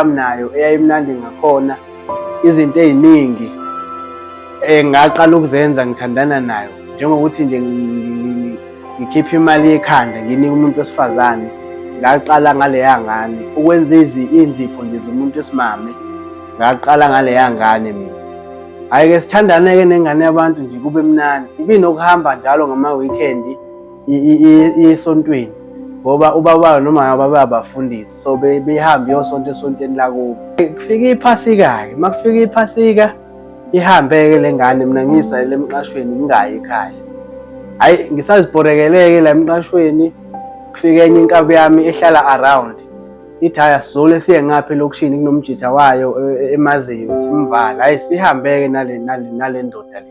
Nayo eyayimnandi ngakhona izinto ey'ningi engaqala ukuzenza ngithandana nayo, njengokuthi nje ngikhiphe imali yekhanda nginike umuntu wesifazane. Ngaqala ngaleya ngane ukwenza iy'nzipho nje zomuntu wesimame, ngaqala ngaleya ngane mina. Hhayi-ke, sithandane-ke nengane yabantu nje, kube mnandi. Ibinokuhamba njalo ngama-weekend iye esontweni, ngoba ubaba noma ubaba abafundisi, so behambe iyosonta esontweni lakubo. Kufika iphasika-ke, uma kufika iphasika ihambe-ke le ngane, mina ngiyisalele emqashweni, ngingayi ekhaya. Hhayi, ngisazibhorekeleke la emqashweni, kufika enye inkabi yami ehlala around, ithi, "Hhayi, asizole siye ngapha elokishini, kunomjitha wayo emaziyo, simvale." Hhayi, sihambe-ke nale ndoda le.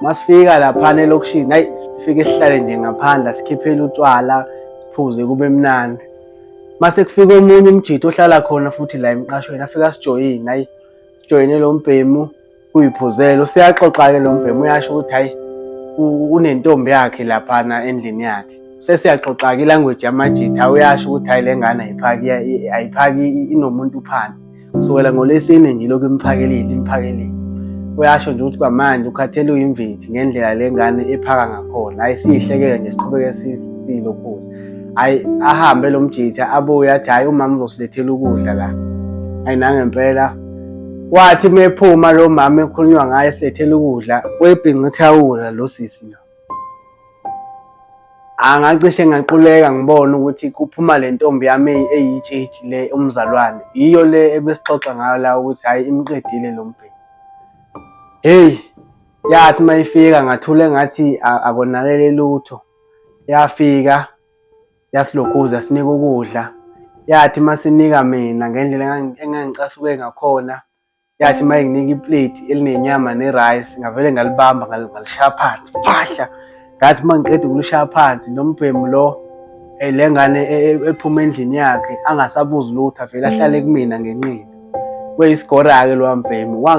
Masifika laphana elokishini, hhayi, sifike sihlale nje ngaphandle, sikhiphele utshwala, siphuze, kube mnandi. Mase kufika omunye umjita ohlala khona futhi la emqashweni, afike asijoyine. Hhayi, sijoyine lo mbhemu, kuyiphuzelo. Siyaxoxa-ke, lo mbhemu uyasho ukuthi hhayi, unentombi yakhe laphana endlini yakhe. Sesiyaxoxa-ke i-language yamajita, uyasho ukuthi hhayi, le ngane ayiphaki, ayiphaki, inomuntu phansi kusukela ngoLwesine nje, lokhu imphakelile, imphakelile. Uyasho nje ukuthi kwamanje ukhathele uyimvithi ngendlela le ngane ephaka ngakhona. Hhayi, siyihlekele nje, siqhubeke silokhuza. Hhayi, ahambe lo mjitha, abuye athi, "Hhayi, umama uzosilethela ukudla la." Hhayi, nangempela wathi uma ephuma lo mama ekhulunywa ngaye esilethela ukudla, webhinqa ithawula lo sisi lo. Angacishe ngaquleka ngibona ukuthi kuphuma le ntombi yami eyitshitshi le, umzalwane, yiyo le ebesixoxa ngayo la ukuthi hhayi, imqedile lo mbhemu. Hheyi, yathi uma ifika ngathula engathi akonakele lutho. Yafika yasilokhuza, yasinika ukudla. Yathi uma sinika mina, ngendlela engangicasuke ngakhona, yathi uma inginika iplate elinenyama ne-rice, ngavele ngalibamba, ngalishaya phansi, phahla. Ngathi uma ngiqeda ukulishaya phansi, lo mbhemu lo, le ngane ephuma endlini yakhe, angasabuzi lutho, avele ahlale kumina ngenqina. Kweyisigora-ke lowa mbhemu.